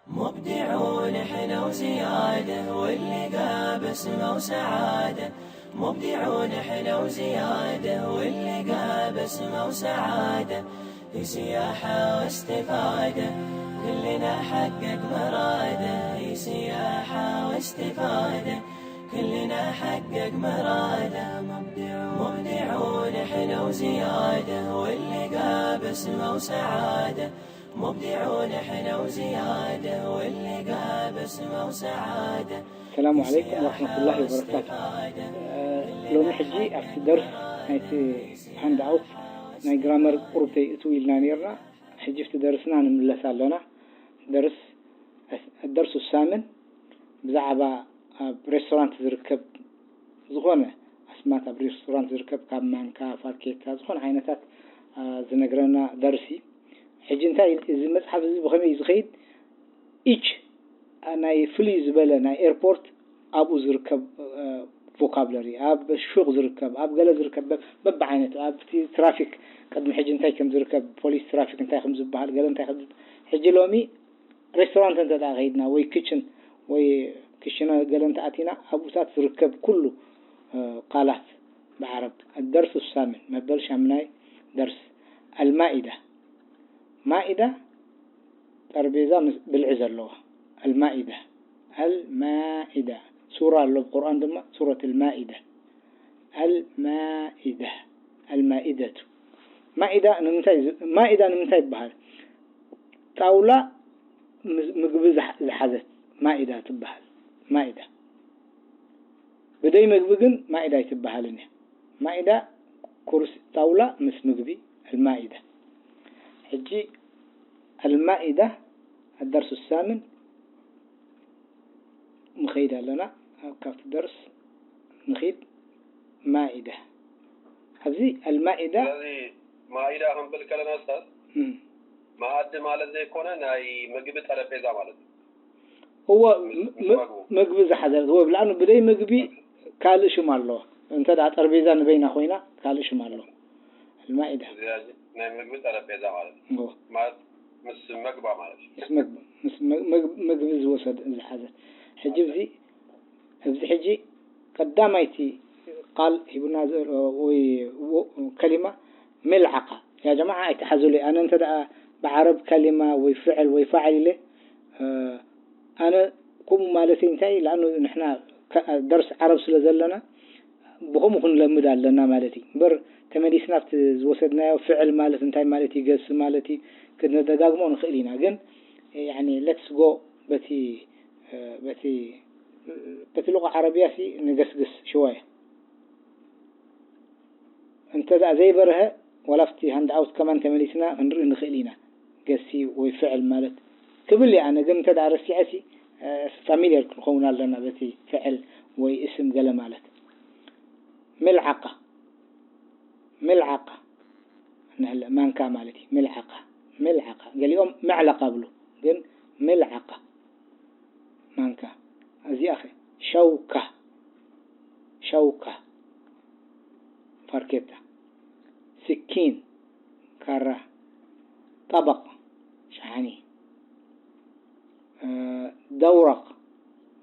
مبدعون حلو زيادة، واللي قابس مو سعادة. مبدعون حلو زيادة، واللي قابس مو سعادة. في سياحة واستفادة، كلنا حقق مرادة. في سياحة واستفادة، كلنا حقق مرادة. مبدعون حلو زيادة، واللي قابس مو سعادة. مبدعون حلو زيادة، واللي قابس مو سعادة. السلام عليكم ورحمة الله وبركاته. ሎሚ ሕጂ ኣብቲ ደርስ ናይቲ ሃንድ ኣውት ናይ ግራመር ቁሩብ ተይእትው ኢልና ነርና። ሕጂ ኣብቲ ደርስና ንምለስ ኣለና። ደርስ፣ الدرس الثامن ብዛዕባ ኣብ ሬስቶራንት ዝርከብ ዝኾነ ኣስማት ኣብ ሬስቶራንት ዝርከብ ካብ ማንካ፣ ፋርኬታ፣ ዝኾነ ዓይነታት ዝነግረና ደርሲ። ሕጂ እንታይ እዚ መፅሓፍ እዚ ብኸመይ እዩ ዝኸይድ? ኢች ናይ ፍልይ ዝበለ ናይ ኤርፖርት ኣብኡ ዝርከብ ቮካብለሪ፣ ኣብ ሹቕ ዝርከብ፣ ኣብ ገለ ዝርከብ በብዓይነቱ፣ ኣብቲ ትራፊክ ቅድሚ ሕጂ እንታይ ከም ዝርከብ፣ ፖሊስ ትራፊክ እንታይ ከም ዝበሃል፣ ገለ እንታይ ከም ዝበሃል። ሕጂ ሎሚ ሬስቶራንት እንተ ደኣ ከይድና ወይ ክችን ወይ ክሽነ ገለ እንተ ኣቲና ኣብኡታት ዝርከብ ኩሉ ቃላት ብዓረብ። الدرس الثامن መበል ሻምናይ ደርስ። المائدة ማኢዳ ጠረጴዛ ምስ ብልዒ ዘለዋ። المائدة المائدة ሱራ ኣሎ ብቁርኣን ድማ ሱረት المائدة። المائدة المائدة ማኢዳ ንምንታይ ማኢዳ ንምንታይ ይበሃል? ጣውላ ምግቢ ዝሓዘት ማኢዳ ትበሃል። ማኢዳ ብደይ ምግቢ ግን ማኢዳ ኣይትበሃልን እያ። ማኢዳ ኩርሲ ጣውላ ምስ ምግቢ። المائدة ሕጂ المائدة الدرس الثامن ንኸይድ ኣለና። ካብቲ ደርስ ንኺድ ማኢዳ ኣብዚ المائدة ስለዚ ማኢዳ ክንብል ከለና ኡስታዝ መኣዲ ማለት ዘይኮነ ናይ ምግቢ ጠረጴዛ ማለት እዩ። እወ ምግቢ ዝሓዘ እወ ብልኣኑ ብደይ ምግቢ ካልእ ሽም ኣለዎ። እንተ ደኣ ጠረጴዛ ንበይና ኮይና ካልእ ሽም ኣለዎ። المائدة ናይ ምግቢ ጠረጴዛ ማለት እዩ። ማለት ምስ መግባ ማለት እዩ። ምስ መግቢ ምስ ምግቢ ዝወሰድ ዝሓዘ። ሕጂ እዚ ኣብዚ ሕጂ ቀዳማይቲ ቃል ሂቡና ወይ ከሊማ ምልዓቃ። ያ ጀማዓ ኣይትሓዙለይ። ኣነ እንተ ደኣ ብዓረብ ከሊማ ወይ ፍዕል ወይ ፋዕል ኢለ ኣነ ከምኡ ማለተይ እንታይ ለኣኑ ንሕና ደርስ ዓረብ ስለ ዘለና ብኸምኡ ክንለምድ ኣለና ማለት እዩ። እምበር ተመሊስና ኣብቲ ዝወሰድናዮ ፍዕል ማለት እንታይ ማለት እዩ፣ ገሲ ማለት እዩ፣ ክንደጋግሞ ንኽእል ኢና። ግን ያኒ let's go በቲ በቲ በቲ ሉቃ ዓረብያ ሲ ንገስግስ ሽወያ። እንተ ደኣ ዘይበርሀ ዋላ ኣብቲ ሃንድ ኣውት ከማን ተመሊስና ክንርኢ ንኽእል ኢና። ገሲ ወይ ፍዕል ማለት ክብል እየ ኣነ ግን እንተ ደኣ ረሲዐ ሲ ፋሚልየር ክንኸውን ኣለና በቲ ፍዕል ወይ እስም ገለ ማለት። ምልዓቃ ምልዓቃ ንሕለ ማንካ ማለት እዩ። ምልዓቃ ምልዓቃ ገሊኦም መዕለቃ ብሉ ግን ምልዓቃ ማንካ እዚኣ ኸ ሸውካ ሸውካ ፋርኬታ ስኪን ካራ ጠበቕ ሸሓኒ ደውረቕ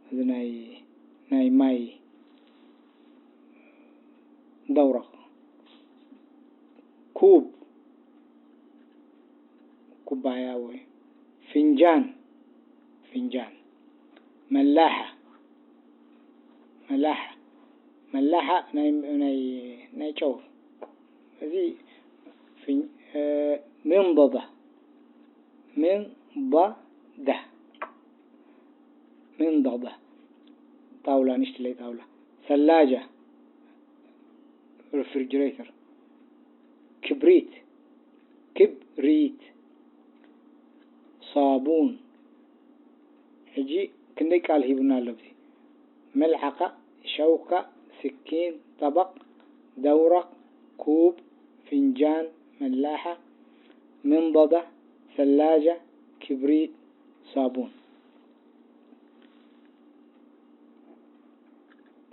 እዚ ናይ ናይ ማይ ደውረቕ ኩብ ኩባያ ወይ ፍንጃን ፍንጃን መላሓ መላሓ መላሓ ናይ ናይ ናይ ጨው እዚ ምንضضة ምንضضة ምንضضة ጣውላ ንሽትለይ ጣውላ ثلاجة refrigerator ክብሪት ክብሪት ሳቡን ሕጂ ክንደይ ቃል ሂቡና ኣሎ ኣብዚ መልዓቃ ሸውካ ስኪን ጠበቕ ደውረቕ ኩብ ፍንጃን መላሓ ምንضضة ثلاجة ክብሪት ሳቡን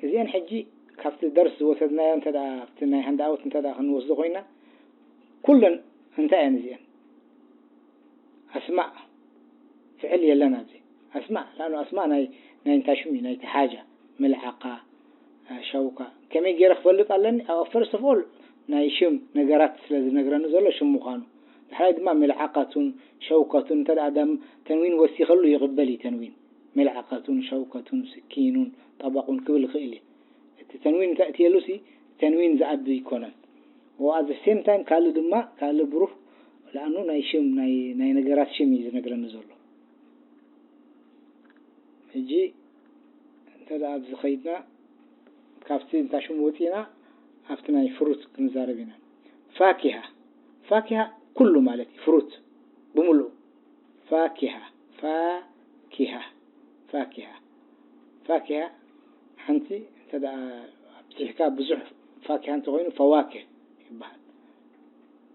እዚአን ሕጂ ካብቲ ደርስ ዝወሰድናዮ እንተ ኣብቲ ናይ ሃንድ ኣውት እንተ ክንወስዶ ኮይና ኩለን እንታይ እየን እዚአን ኣስማእ ፍዕል የለን ኣብዚ ኣስማእ። ላኑ ኣስማእ ናይ ናይ እንታይ ሽም እዩ? ናይቲ ሓጃ፣ ምልዓቃ፣ ሸውካ ከመይ ገይረ ክፈልጥ ኣለኒ? ኣብ ፈርስት ኦፍ ኦል ናይ ሽም ነገራት ስለ ዝነግረኒ ዘሎ ሽም ምዃኑ፣ ዳሕራይ ድማ ምልዓቃቱን ሸውከቱን እንተ ደኣ ተንዊን ወሲኸሉ ይቕበል እዩ። ተንዊን ምልዓቀቱን ሸውከቱን ስኪኑን ጠበቁን ክብል ይኽእል እዩ። እቲ ተንዊን እንተ እትየሉ ሲ ተንዊን ዝኣቢ ኣይኮነን። ኦ ኣት ሴም ታይም ካልእ ድማ ካልእ ብሩህ ለኣኑ ናይ ሽም ናይ ናይ ነገራት ሽም እዩ ዝነግረኒ ዘሎ። ሕጂ እንተ ደኣ ኣብዚ ኸይድና ካብቲ እንታ ሽሙ ወፂና ኣብቲ ናይ ፍሩት ክንዛረብ ኢና። ፋኪሃ ፋኪሃ ኩሉ ማለት እዩ። ፍሩት ብምሉኡ ፋኪሃ ፋኪሃ ፋኪሃ ፋኪሃ ሓንቲ እንተ ደኣ ኣብዚሕካ ብዙሕ ፋኪሃ እንተኾይኑ ፈዋኪህ ይበሃል።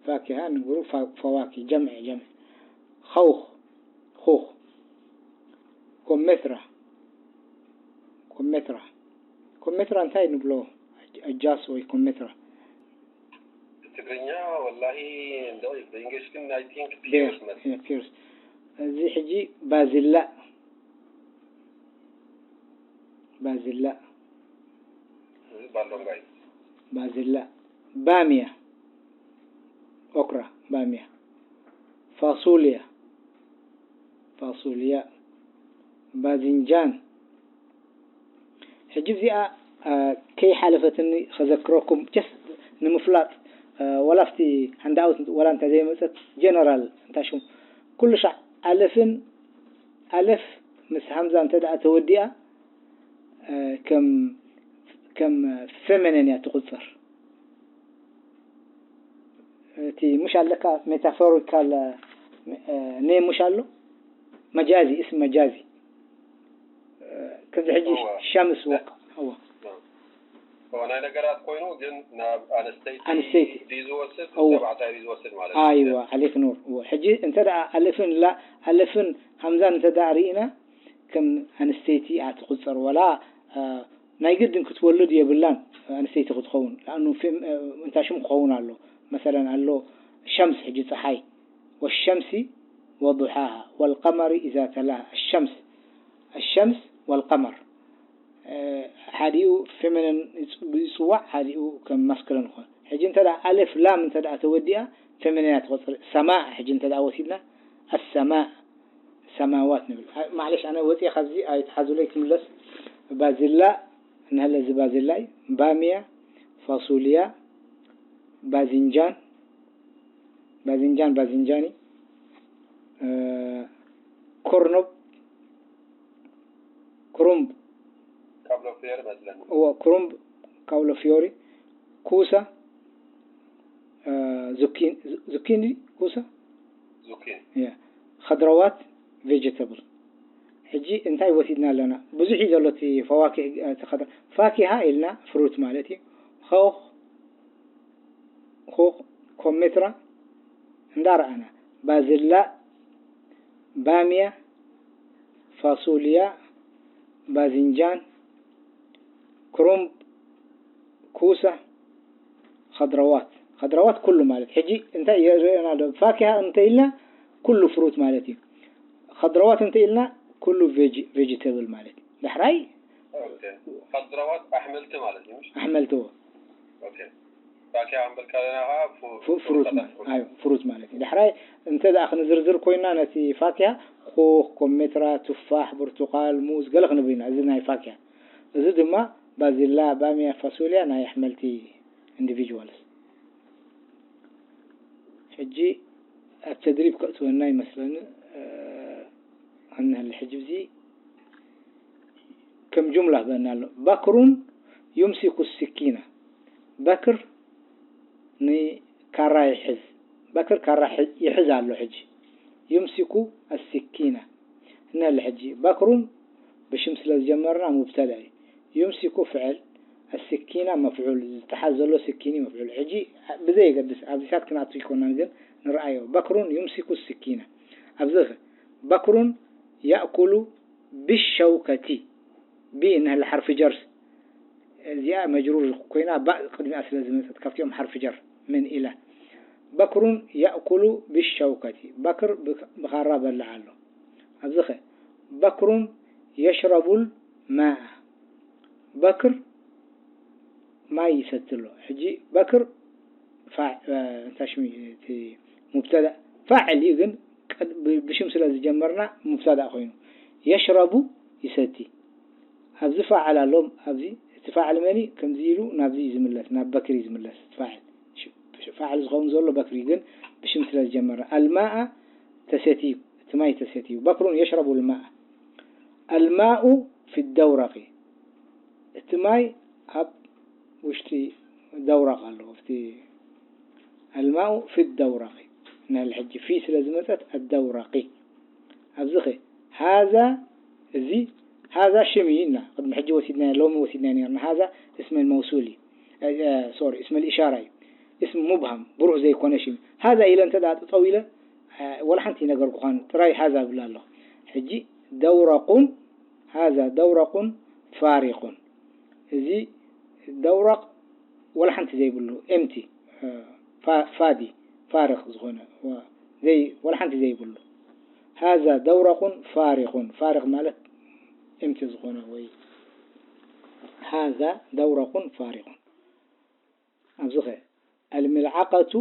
ፋኪሃ ንግሩ ፈዋኪህ ጀምዒ ጀምዒ ኸውኽ ኹኽ ኮሜትራ ኮሜትራ ኮሜትራ እንታይ ንብሎ? ኣጃስ ወይ ኮሜትራ ትግርኛ ወላሂ እንደው ብእንግሊሽ ግን I think pears መስ ፒርስ እዚ ሕጂ ባዚላ ባዚላ እዚ ባሎንጋይ ባዚላ ባሚያ ኦክራ ባሚያ ፋሱልያ ፋሱልያ ባዚንጃን ሕጂ እዚኣ ከይሓለፈትኒ ከዘክረኩም just ንምፍላጥ ወላ ኣብቲ ሃንዳኣውት ወላ እንተ ዘይመፀት ጀነራል እንታይ ሽሙ ኩሉ ሻዕ ኣለፍን ኣለፍ ምስ ሃምዛ እንተ ደኣ ተወዲኣ ከም ከም ፌሜኒን እያ ትቁፀር እቲ ሙሽ ኣለካ ሜታፎሪካል ኔም ሙሽ ኣሎ መጃዚ እስም መጃዚ ከምዚ ሕጂ ሸምስ ወቅ እወ ናይ ነገራት ኮይኑ ግን ናብ ኣንስተይቲ ኣንስተይቲ ድዩ ዝወስድ እወ። ተባዕታይ ድዩ ዝወስድ ማለት እዩ ኣይዋ ዓሌክ ኑር እወ ሕጂ እንተ ደኣ ኣለፍን ላ ኣለፍን ሃምዛን እንተ ደኣ ርኢና ከም ኣንስተይቲ እያ ትቁፀር ወላ ናይ ግድን ክትወልድ የብላን ኣንስተይቲ ክትኸውን ለኣኑ እንታይ ሽም ክኸውን ኣሎ መሰለን ኣሎ ሸምስ ሕጂ ፀሓይ والشمس وضحاها والقمر إذا تلاها الشمس الشمس والقمر ሓዲኡ ፌሚኒን ይፅዋዕ ሓዲኡ ከም ማስኩሊን ይኾን ሕጂ እንተ ኣልፍ ላም እንተ ተወዲኣ ፌሚኒን እያ ትቆፅር ሰማእ ሕጂ እንተ ወሲድና ኣሰማእ ሰማዋት ንብል ማዕለሽ ኣነ ወፂአ ካብዚ ኣይትሓዙለይ ክምለስ ባዚላ እንሀለ እዚ ባዚላ እዩ ባሚያ ፋሱልያ ባዚንጃን ባዚንጃን ባዚንጃኒ ኮርኖብ ክሩምብ ካብሎ ፍዮሪ መስለኒ እዎ ክሩምብ ካውሎ ፊዮሪ ኩሳ ዙኪኒ ኩሳ ዙኪኒ ኸድረዋት ቬጀተብል ሕጂ እንታይ ወሲድና ኣለና ብዙሕ እዩ ዘሎ እቲ ፈዋኪህ ፋኪሃ ኢልና ፍሩት ማለት እዩ ኸውኽ ኹኽ ኮሜትራ እንዳረኣና ባዝላ ባሚያ ፋሱልያ ባዝንጃን ክሩምብ ኩሳ ኸድረዋት ኸድረዋት ኩሉ ማለት ሕጂ እንታይ የርእና ኣሎ ፋኪሃ እንተ ኢልና ኩሉ ፍሩት ማለት እዩ ኸድረዋት እንተ ኢልና ኩሉ ቬጅተብል ማለት እዩ ዳሕራይ ኸድረዋት ኣሕምልቲ ማለት እዩ ኣሕመልትዎ ፋኪያ ክንብል ከለና ከዓ ፍሩት ማለት እዩ ዳሕራይ እንተ ደኣ ክንዝርዝር ኮይና ነቲ ፋኪያ ኹኽ ኮሜትራ ቱፋሕ ብርቱቃል ሙዝ ገለ ክንብል ኢና እዚ ናይ ፋኪያ እዚ ድማ ባዚላ ባሚያ ፋሶልያ ናይ ኣሕመልቲ ኢንዲቪጅዋልስ ሕጂ ኣብ ተድሪብ ከእትወና ይመስለኒ ኣነህለ ሕጂ እዚ ከም ጁምላ ክበና ኣሎ ባክሩን ዩምሲኩ ስኪና በክር ንካራ ይሕዝ በክር ካራ ይሕዝ ኣሎ ሕጂ ዩምሲኩ ኣስኪና እንሀለ ሕጂ በክሩን ብሽም ስለ ዝጀመርና ሙብተዳ እዩ ዩምሲኩ ፍዕል ኣስኪና መፍዑል ዝተሓዝ ዘሎ ስኪኒ መፍዑል ሕጂ ብዘይ የገድስ ኣብዚታት ክንኣቱ ይኮናን ግን ንርኣዮ በክሩን ዩምሲኩ ስኪና ኣብዚ በክሩን ያእኩሉ ብሸውከቲ ቢ እንሀለ ሓርፊ ጀርስ እዚኣ መጅሩር ኮይና ባእ ቅድሚኣ ስለ ዝመፀት ካብቲኦም ሓርፊ ጀር ምን ኢለ በክሩን ያእኩሉ ብሸውከቲ በክር ብኻራ በልዕ ኣሎ ኣብዚ ኸ በክሩን የሽረቡል ማኣ፣ በክር ማይ ይሰቲ ኣሎ። ሕጂ በክር ፋ- እ፣ እንታይ ሽሙ እዩ እቲ ሙብተዳ? ፋዕል እዩ፣ ግን ቀድ- ብ- ብሽም ስለ ዝጀመርና ሙብተዳ ኮይኑ፣ የሽረቡ ይሰቲ። ኣብዚ ፋዕል ኣሎ። ኣብዚ እቲ ፋዕል መን እዩ? ከምዚ ኢሉ ናብዚ እዩ ዝምለስ፣ ናብ በክር እዩ ዝምለስ። እቲ ፋዕል ሽ- ፋዕል ዝኸውን ዘሎ በክር እዩ፣ ግን ብሽም ስለ ዝጀመረ። ኣልማኣ ተሰትዩ፣ እቲ ማይ ተሰትዩ። በክሩን የሽረቡ ልማኣ። ኣልማኡ ፊ ደውረቂ፣ እቲ ማይ ኣብ ውሽጢ ደውረቅ ኣሎ። ኣብቲ ኣልማኡ ፊ ደውረቂ፣ ናል ሕጂ ፊ ስለ ዝመጸት ኣደውረቂ። ኣብዚ ኸ ሃዛ፣ እዚ ሃዛ ሽም እዩ እና ቅድሚ ሕጂ ወሲድና፣ ሎሚ ወሲድና ነርና። ሃዛ እስመል መውሱል እዩ። እ፣ እ፣ ሶሪ፣ እስመል ኢሻራ እዩ። እስም ሙብሃም፣ ብሩህ ዘይኮነ ሽም እዩ። ሃዛ ኢለ እንተ ደኣ ጠጠው ኢለ፣ እ፣ ወላ ሓንቲ ነገር ክኳን ጥራይ ሃዛ እብል ኣለኹ። ሕጂ ደውረቁን፣ ሃዛ ደውረቁን ፋሪቁን። እዚ ደውረቅ ወላ ሓንቲ ዘይብሉ፣ ኤምቲ፣ ፋ-፣ ፋዲ፣ ፋርቅ ዝኾነ፣ ወ-፣ ዘይ-፣ ወላ ሓንቲ ዘይብሉ። ሃዛ ደውረቁን ፋሪቁን። ፋርቅ ማለት ኤምቲ ዝኾነ ወይ ሃዛ ደውረቁን ፋሪቁን። ኣብዚ ኸ ኣልሚልዓቀቱ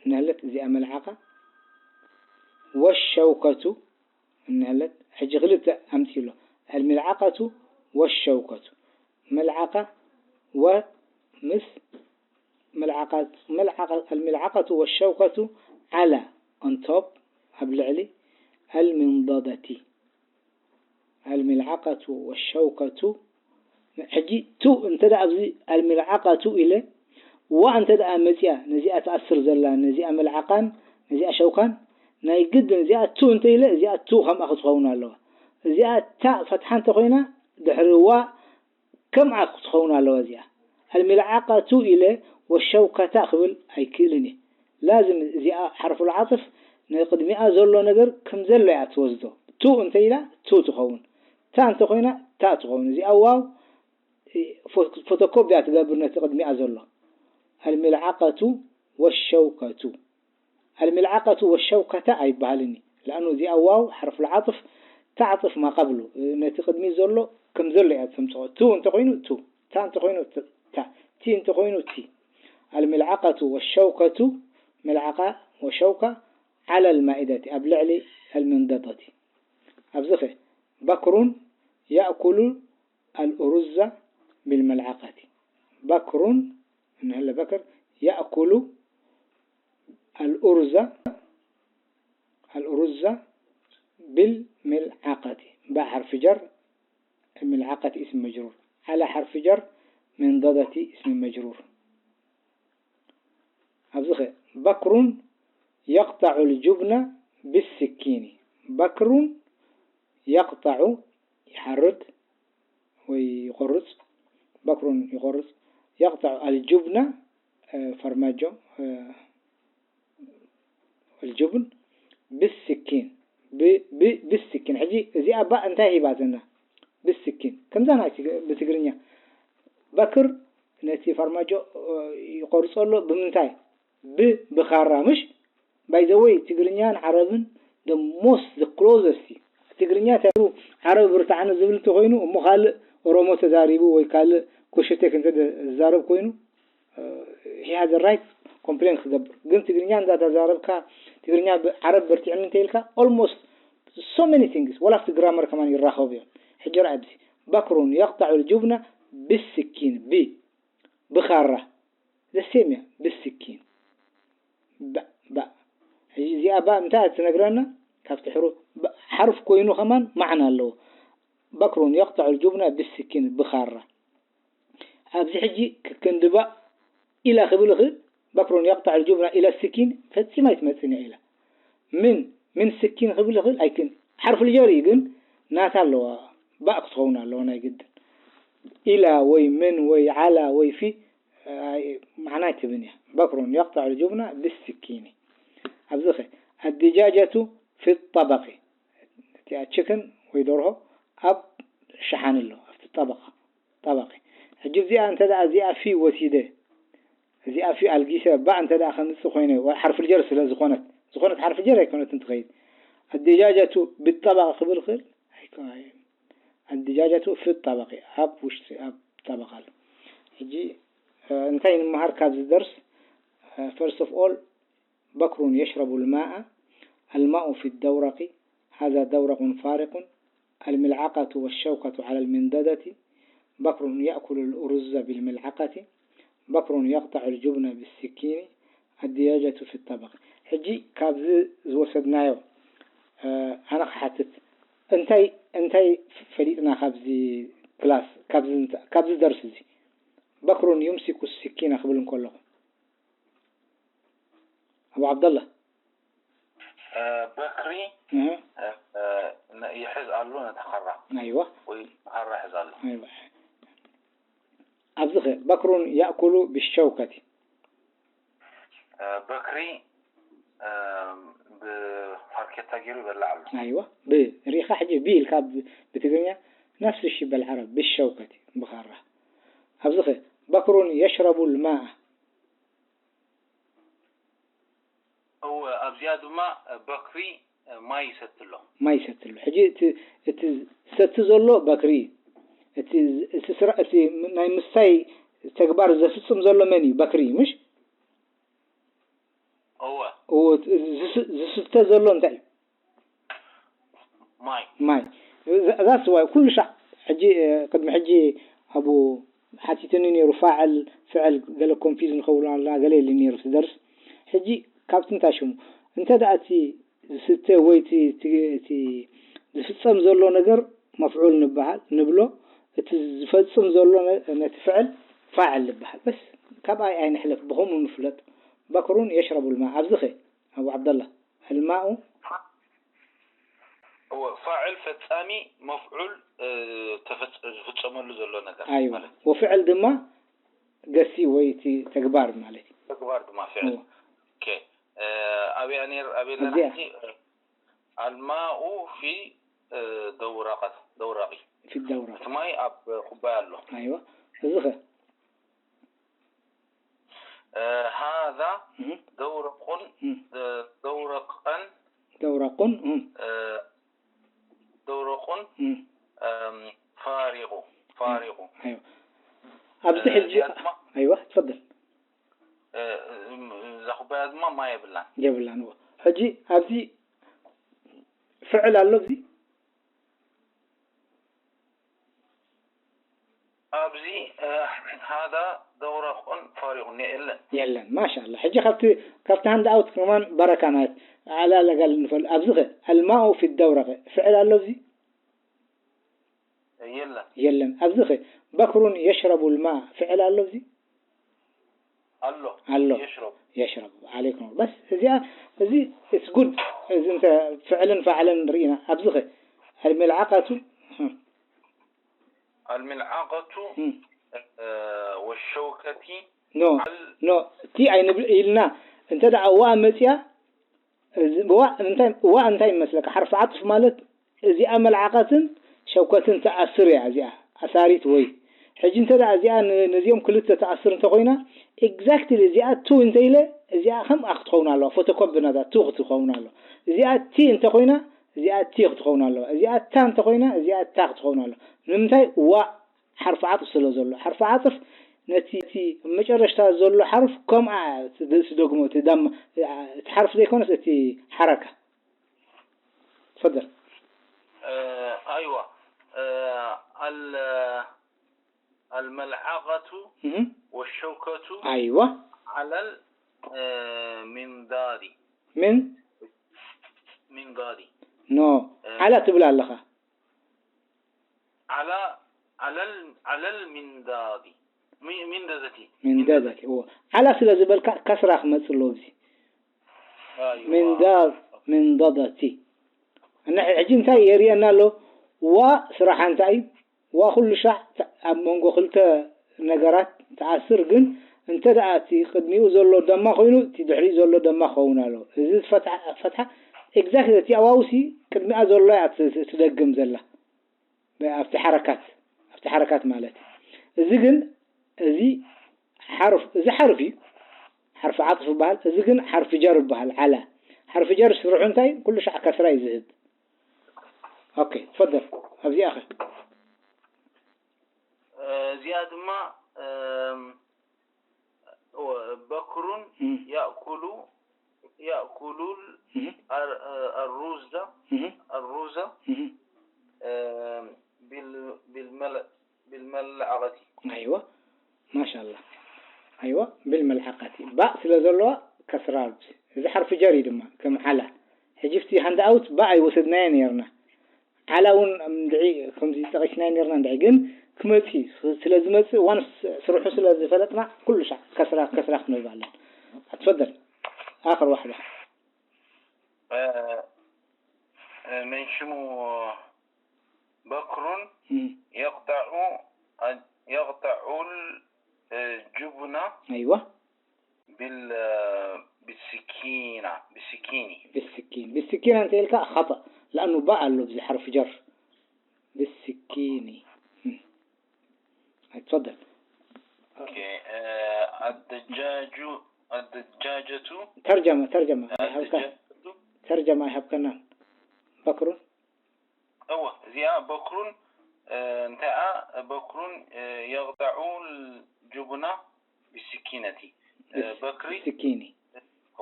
እንሀለት፣ እዚኣ መልዓቃ፣ ወሸውከቱ እንሀለት። ሕጂ ክልተ ኣምፂኡ ኣሎ። ኣልሚልዓቀቱ ወሸውከቱ። መልዓቃ ወ ምስ መልዓቃ፣ መልዓቃ፣ ኣልሚልዓቀቱ ወሸውከቱ ዓላ፣ on top፣ ኣብ ልዕሊ፣ ኣልሚንደደቲ። ኣልሚልዓቀቱ ወሸውከቱ። ሕጂ ቱ እንተ ደኣ ኣብዚ ኣልሚልዓቀቱ ኢለ፣ ዋ እንተ ደኣ መጺኣ፣ ነዚኣ ትኣስር ዘላ፣ ነዚኣ መልዓቃን፣ ነዚኣ ሸውካን፣ ናይ ግድን እዚኣ ቱ እንተ ኢለ፣ እዚኣ ቱ ከምኣ ክትኸውን ኣለዋ። እዚኣ ታእ ፈትሓ እንተ ኮይና፣ ድሕሪ ዋ ከምኣ ክትኸውን ኣለዋ እዚኣ። ኣልሚልዓቀቱ ኢለ ወሸውከታ ክብል ኣይክእልን እየ። ላዝም እዚኣ ሓርፉል ዓጥፍ ንቅድሚኣ ዘሎ ነገር ከም ዘሎ እያ ትወስዶ። ቱ እንተ ኢላ ቱ ትኸውን። ታ እንተ ኮይና ታ ትኸውን። እዚኣ ዋው ፎ-፣ ፎቶኮፒ እያ ትገብር ነቲ ቅድሚኣ ዘሎ። ኣልሚልዓቀቱ ወሸውከቱ። ኣልሚልዓቀቱ ወሸውከታ ኣይበሃልን እዩ። ለኣኑ እዚኣ ዋው ሓርፉል ዓጥፍ ተዕጥፍ ማ ቀብሉ። ነቲ ቅድሚት ዘሎ ከም ዘሎ እያ ተምጽኦ። ቱ እንተ ኮይኑ ቱ፣ ታ እንተ ኮይኑ ት-፣ ታ፣ ቲ እንተ ኮይኑ ቲ። ኣልሚልዓቀቱ ወሸውከቱ፣ መልዓቃ ወሸውካ፣ ዓላ ኣልማኢደቲ፣ ኣብ ልዕሊ ኣልመንደጠቲ። ኣብዚ ኸ በክሩን የእኩሉ ኣልኡሩዘ ቢልመልዓቀቲ። በክሩን፣ እንሀለ በክር፣ የእኩሉ ኣልኡሩዘ፣ ኣልኡሩዘ ቢልመልዓቀቲ። ባእ ሓርፊ ጀር፣ መልዓቀቲ እስም መጅሩር። ዓላ ሓርፊ ጀር፣ መንደደቲ እስም መጅሩር። ኣብዚ ኸ በክሩን የቅጠዑ ልጁብነ ብስኪኒ። በክሩን የቅጠዑ ይሓርድ ወይ ይቆርጽ። በክሩን ይቆርጽ። የቅጠዑ ኣልጁብነ፣ እ፣ ፈርማጆ፣ እ፣ ኣልጁብን ብስኪን። ብ-፣ ብ-፣ ብስኪን። ሕጂ እዚኣ ባእ እንታይ ሂባትና? ብስኪን። ከምዛ ናይ ትግ-፣ ብትግርኛ በክር ነቲ ፈርማጆ፣ እ፣ ይቆርጾ ኣሎ ብምንታይ? ብ-፣ ብኻራ፣ ምሽ? By the way፣ ትግርኛን ዓረብን the most፣ the closest እዩ። ትግርኛ ተሩ ዓረብ ብርትዓነ ዝብል እንተኾይኑ፣ እሞ ካልእ ኦሮሞ ተዛሪቡ ወይ ካልእ ኮሸቴክ እንተ ዝዛረብ ኮይኑ፣ እ፣ he has a right complain ክገብር። ግን ትግርኛ እንዳተዛረብካ፣ ትግርኛ ብ-፣ ዓረብ በርቲዕኒ እንተ ኢልካ፣ almost so many things፣ ወላ ኣብቲ ግራመር ከማን ይራኸቡ እዮም። ሕጂ ርኣ ኣብዚ፣ በክሩን የቅጠዑ ልጁብነ ብስኪን፣ ብ-፣ ብኻራ፣ the same እያ፣ ብስኪን። ባ-፣ ባ-፣ ሕጂ እዚኣ ባ እንታይ እያ ትነግረና? ካብቲ ሕሩፍ ባ-፣ ሓርፍ ኮይኑ ከማን ማዕና ኣለዎ። በክሩን የቅጠዑ ልጁብነ ብስኪን፣ ብኻራ። ኣብዚ ሕጂ ክክንዲ ባእ ኢላ ክብል እኽእል፣ በክሩን የቅጠዑ ልጁብነ ኢለ ስኪን ፈጺማ ኣይትመጽእን እያ ኢላ። ምን፣ ምን ስኪን ክብል እኽእል ኣይክን፣ ሓርፍ ልጀር እዩ ግን ናታ ኣለዋ፣ ባእ ክትኸውን ኣለዋ ናይ ግድን። ኢላ ወይ ምን ወይ ዓላ ወይ ፊ፣ ኣይ፣ ማዕና ኣይትህብን እያ። በክሩን የቅጠዑ ልጁብነ ብስኪኒ። ኣብዚ ኸ፣ ኣድጃጀቱ ፊ ጠበቂ። እቲኣ ችክን ወይ ደርሆ ኣብ ሸሓኒ ኣሎ፣ ኣብቲ ጠበቃ። ጠበቂ። ሕጂ እዚኣ እንተ ደኣ እዚኣ ፊ ወሲደ፣ እዚኣ ፊ ኣልጊሰ፣ ባእ እንተ ደኣ ከምጽእ ኮይነ፣ ወ-፣ ሓርፍ ልጀር ስለ ዝኾነት፣ ዝኾነት ሓርፍ ልጀር ኣይኮነትን ትኸይድ። ኣደጃጀቱ ብጠባቕ ክብል ክእል ኣይከኣየን። ኣደጃጀቱ ፊ ጠባቂ ኣብ ውሽጢ ኣብ ጠባቕ ኣሎ። ሕጂ እንታይ ንምሃር ካብዚ ደርስ? First of all, بكر يشرب الماء. الماء في الدورق. هذا دورق فارغ. الملعقة والشوكة على المنضدة. بكر يأكل الأرز بالملعقة. بكر يقطع الجبن بالسكين. الدجاجة في الطبق. ሕጂ ካብዚ ዝወሰድናዮ ኣነ ክሓትት እንታይ እንታይ ፈሊጥና ካብዚ ክላስ ካብዚ ደርሲ እዚ? بكر يمسك السكين ክብል እንከለኹ ኣቡ ዓብደላ በክሪ ይሕዝ ኣሎ ነቲ ኻራ ኣይዋ ወይ ኻራ ይሕዝ ኣሎ ኣይዋ ኣብዚ ኸ بكر يأكل بالشوكة በክሪ ብፋርኬታ ገይሩ ይበልዕ ኣሎ ኣይዋ ብሪኻ ሕጂ ቢ ኢልካ ብትግርኛ نفس الشيء بالعرب بالشوكة ብኻራ ኣብዚ ኸ بكر يشرب الماء እወ ኣብዚኣ ድማ በክሪ ማይ ይሰቲ ኣሎ ማይ ይሰቲ ኣሎ ሕጂ እቲ እቲ ዝሰቲ ዘሎ በክሪ እዩ እቲ እቲ ስራ እቲ ናይ ምስታይ ተግባር ዘፍፅም ዘሎ መን እዩ በክሪ እዩ ምሽ እወ እዎ ዝስተ ዘሎ እንታይ እዩ ማይ ማይ that's why ኩሉ ሻዕ ሕጂ ቅድሚ ሕጂ ኣቡ ሓቲቱኒ ነይሩ ፋዕል ፍዕል ገለ confuse ንኸውን ኣለና ገለ ኢሉ ነይሩ ትደርስ ሕጂ ካብቲ እንታይ ሽሙ እንተ ደኣ እቲ ዝስተ ወይ እቲ ዝፍጸም ዘሎ ነገር መፍዑል ንበሃል ንብሎ እቲ ዝፈጽም ዘሎ ነቲ ፍዕል ፋዕል ንበሃል በስ ካብኣይ ኣይንሕለፍ ብኸምኡ ንፍለጥ በክሩን የሽረቡ ልማ ኣብዚ ኸ ኣቡ ዓብደላ الماء እወ ፋዕል ፈጻሚ መፍዑል ዝፍጸመሉ ዘሎ ነገር ኣይዋ ወፍዕል ድማ ገሲ ወይ እቲ ተግባር ማለት እዩ ተግባር ድማ ፍዕል እወ ኦኬ ኣበያ ነር ኣበየ ኣለና እዚኣ። ሕጂ الماء في دورقة دورقي في الدورة እቲ ማይ ኣብ ኩባያ ኣሎ ኣይዋ እዚ ኸ هذا እህ፣ دورق እህ፣ دورقا ደውረቁን እህ፣ دورق እህ፣ فارغ فارغ ኣይዋ ኣብዚ ሕጂ እዚኣ ድማ ኣይዋ ትፈضል እዛ ኩባያ ድማ ማይ የብላን የብላን እዎ ሕጂ ኣብዚ ፍዕል ኣሎ ኣብዚ ኣብዚ هذا دورق فارغ የለን የለን ማሻላ ሕጂ ካብቲ ካብቲ ሃንድ ኣውት ከማን በረካ ማለት ዓላለ ጋል ንፈል ኣብዚ ኸ الماء في الدورة ፍዕል ኣሎ ኣብዚ የለን የለን ኣብዚ ኸ بكر يشرب الماء ፍዕል ኣሎ ኣብዚ ኣሎ ኣሎ يشرب يشرب عليكم بس እዚኣ እዚ it's good እዚ እንተ ፍዕልን ፋዕልን ርኢና ኣብዚ ኸ الملعقة الملعقة እም፣ والشوكة ኖ ኖ እቲ ኣይንብል ኢልና እንተ ደኣ ዋ መፅያ እዚ ዋ እንታይ ዋ እንታይ ይመስለካ ሓርፊ ዓጥፍ ማለት እዚኣ መልዓቐትን ሸውከትን ትኣስር እያ እዚኣ ኣሳሪት ወይ ሕጂ እንተ ደኣ እዚኣ ን- ነዚኦም ክልተ ትኣስር እንተኮይና exactly እዚኣ ቱ እንተ ኢለ እዚኣ ከምኣ ክትኸውን ኣለዋ ፎቶኮፒ ናታ ቱ ክትኸውን ኣለዋ እዚኣ ቲ እንተኮይና እዚኣ ቲ ክትኸውን ኣለዋ እዚኣ ታ እንተኮይና እዚኣ ታ ክትኸውን ኣለዋ ንምንታይ ዋ ሓርፊ ዓጥፍ ስለ ዘሎ ሓርፊ ዓጥፍ ነቲ እቲ ኣብ መጨረሽታ ዘሎ ሓርፍ ከምኣ ትደግሞ እቲ ዳማ እቲ ሓርፍ ዘይኮነስ እቲ ሓረካ تفضل أيوة الملعقة مهم. والشوكة أيوة على المنضاد من منضاد نو على ትብል ኣለኻ على على ال- على المنضاد من- منضدة من ضدة እዎ على ስለ ዝበልካ ከስራ ክመጽእ ኣለዎ ኣብዚ أيوة من ضد من ضدة እና ሕጂ እንታይ የርእየና ኣሎ ዋ ስራሓ እንታይ እዩ ዋ ኩሉ ሻዕ ተ- ኣብ መንጎ ክልተ ነገራት ትኣስር ግን እንተ ደኣ እቲ ቅድሚኡ ዘሎ ደማ ኮይኑ እቲ ድሕሪኡ ዘሎ ደማ ክኸውን ኣለዎ እዚ ፈትሓ ፈትሓ exactly እቲ ኣዋውሲ ቅድሚኣ ዘሎ እያ ት- ትደግም ዘላ ኣብቲ ሓረካት ኣብቲ ሓረካት ማለት እዩ። እዚ ግን እዚ ሓርፍ እዚ ሓርፍ እዩ ሓርፍ ዓጥፍ ይበሃል። እዚ ግን ሓርፍ ጀር ይበሃል ዓላ ሓርፊ ጀር ስርሑ እንታይ? ኩሉ ሻዕ ከስራ እዩ ዝህብ። ኦኬ፣ ትፈደል። ኣብዚኣ ኸ? እዚኣ ድማ በክሩን ያእኩሉ ያእኩሉል ኣሩዘ ኣሩዘ ቢልመልዓቀቲ። ኣይዋ ማሻላ። ኣይዋ ቢልመልዓቀቲ ባእ ስለ ዘለዋ ከስራ። እዚ ሓርፊ ጀር እዩ ድማ ከም ዓላ። ሕጂ ፍቲ ሃንድ ኣውት ባእ ኣይወሰድናዮ ነርና። ዓላ እውን እንድዒ ከምዚ ጠቒስናዮ ነርና እንድዒ ግን ክመጽእ እዩ። ስለ ዝመጽእ ዋንስ ስርሑ ስለ ዝፈለጥና ኩሉ ሻዕ ከስራ ከስራ ክንህብ ኣለና። ኣትፈደል ኣኽር ዋሕዳ من شمو بكر يقطع يقطع الجبن ኣይዋ بال بالسكينة بالسكين ብስኪን ብስኪን እንተ ኢልካ ኸጠእ ለኣኑ ባእ ኣሎ ብዚ ሓርፊ ጀር ብስኪኒ ኣይትፈደል أوكي آه، الدجاج الدجاجة ተርጀመ ተርጀመ ኣይሃብካ الدجاجة ተርጀመ ኣይሃብከናን በክሩን እወ እዚኣ በክሩን እንታይ ኣ በክሩን የቕጣዑ ጅቡና ብስኪነቲ በክሪ ስኪኒ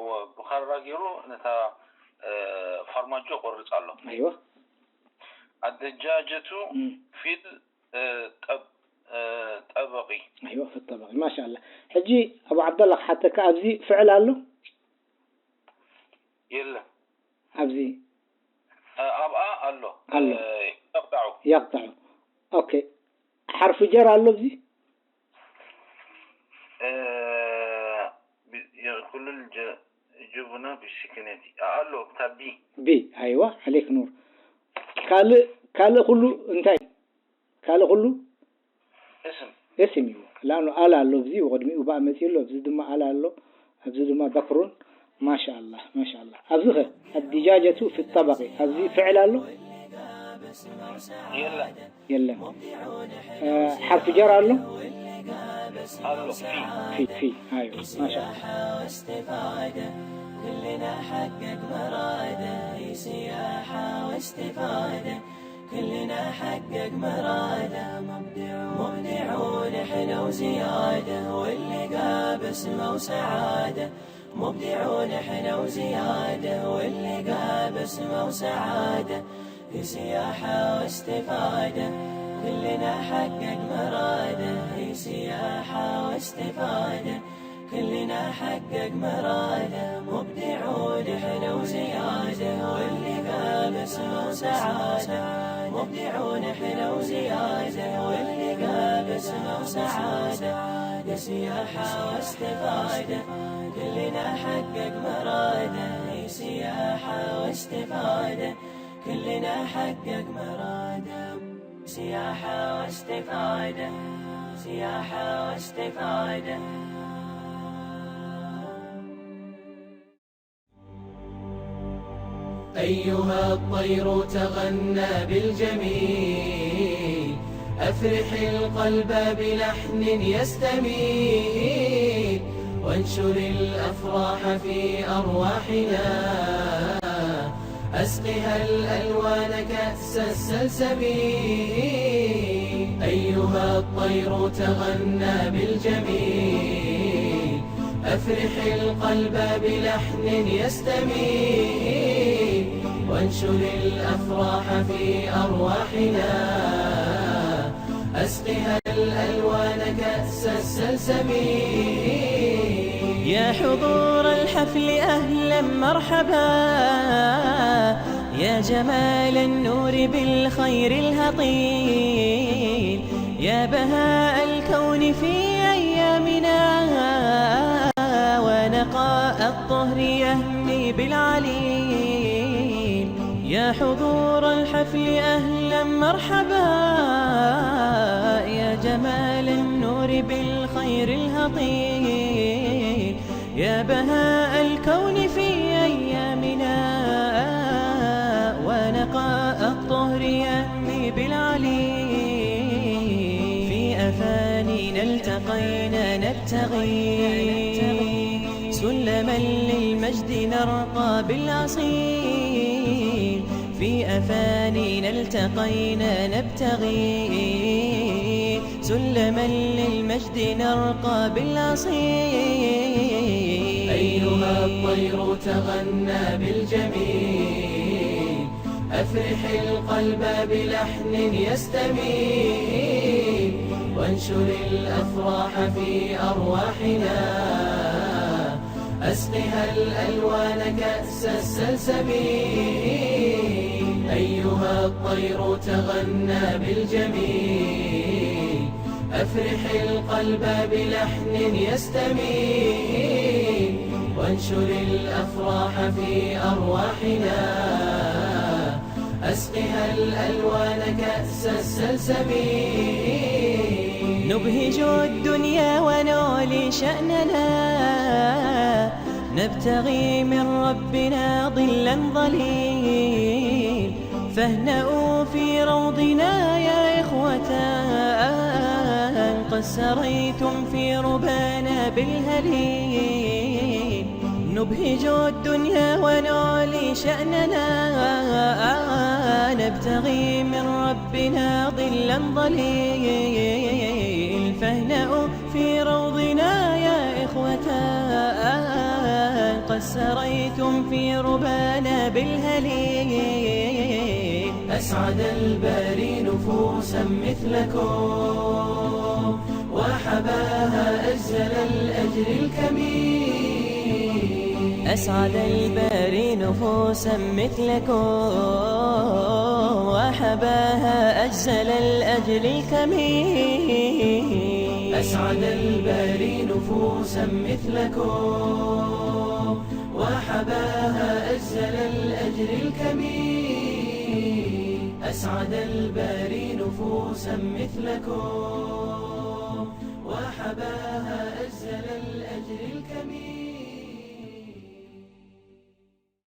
እወ ብኻራ ገይሩ ነታ ፋርማጆ ቆርጽ ኣሎ ኣይዋ ኣደጃጀቱ ፊል ጠብ ጠበቂ ኣይዋ ፍጠበቂ ማሻ ኣላ ሕጂ ኣቡ ዓብደላ ክሓተካ ኣብዚ ፍዕል ኣሎ የለን ኣብዚ ኣብኣ ኣሎ ኣሎ። የቕጣዑ የቕጣዑ ኦኬ ሓርፊ ጀር ኣሎ ኣብዚ ኩሉል ጅቡና ብስክነቲ ኣሎ እታ ቢ ቢ ኣይዋ ዓሌክ ኑር ካልእ ካልእ ኩሉ እንታይ ካልእ ኩሉ እስም እስም እዩ ላኑ ኣል ኣሎ ኣብዚ ብቕድሚኡ ባእ መፂኡ ኣሎ ኣብዚ ድማ ኣል ኣሎ ኣብዚ ድማ በክሩን ማሻ ኣላ ማሻ ኣላ ኣብዚ ኸ ኣዲጃጀቱ ፊ ጠበቂ ኣብዚ ፍዕል ኣሎ የለን የለን ሓርፊ ጀር ኣሎ ኣሎ ፊ ፊ ፊ ኣዩ ማሻ ኣላ كلنا حقق مرادة هي سياحة واستفادة كلنا حقق مرادة مبدعون حلو زيادة واللي قابس وسعادة مبدعون حلو زيادة واللي قابس وسعادة في سياحة واستفادة كلنا حقق مرادة في سياحة واستفادة كلنا حقق مرادة مبدعون حلو زيادة واللي قابس وسعادة مبدعون حلو زيادة واللي قابس وسعادة يا سياحة واستفادة كلنا حقق مرادة يا سياحة واستفادة كلنا حقق مرادة سياحة واستفادة سياحة واستفادة أيها الطير تغنى بالجميل أفرح القلب بلحن يستميل وانشر الأفراح في أرواحنا أسقها الألوان كأس السلسبيل أيها الطير تغنى بالجميل أفرح القلب بلحن يستميل وانشر الأفراح في أرواحنا أسقها الألوان كأس السلسبيل يا حضور الحفل أهلا مرحبا يا جمال النور بالخير الهطيل يا بهاء الكون في أيامنا ونقاء الطهر يهمي بالعليل يا حضور الحفل أهلا مرحبا يا جمال النور بالخير الهطيل يا بهاء الكون في أيامنا ونقاء الطهر يهمي بالعلي في أفانينا التقينا نبتغي سلم من للمجد نرقى بالأصيل، في أفانينا التقينا نبتغي، سلما للمجد نرقى بالأصيل. أيها الطير تغنى بالجميل، أفرح القلب بلحن يستميل، وانشر الأفراح في أرواحنا، أسقها الألوان كأس السلسبيل. أيها الطير تغنى بالجميل، أفرح القلب بلحن يستميل، وانشر الأفراح في أرواحنا، أسقها الألوان كأس السلسبيل. نبهج الدنيا ونعلي شأننا، نبتغي من ربنا ظلا ظليل، فاهنؤوا في روضنا يا إخوة، قد سريتم في ربانا بالهليل. نبهج الدنيا ونعلي شأننا، نبتغي من ربنا ظلا ظليل، فاهنؤوا في روضنا يا إخوة، قد سريتم في ربانا بالهليل. أسعد الباري نفوسا مثلكم، وحباها أجزل الأجر الكميل. أسعد الباري نفوسا مثلكم، وحباها أجزل الأجر الكميل. أسعد الباري نفوسا مثلكم، وحباها أجزل الأجر الكميل. أسعد الباري نفوسا مثلكم.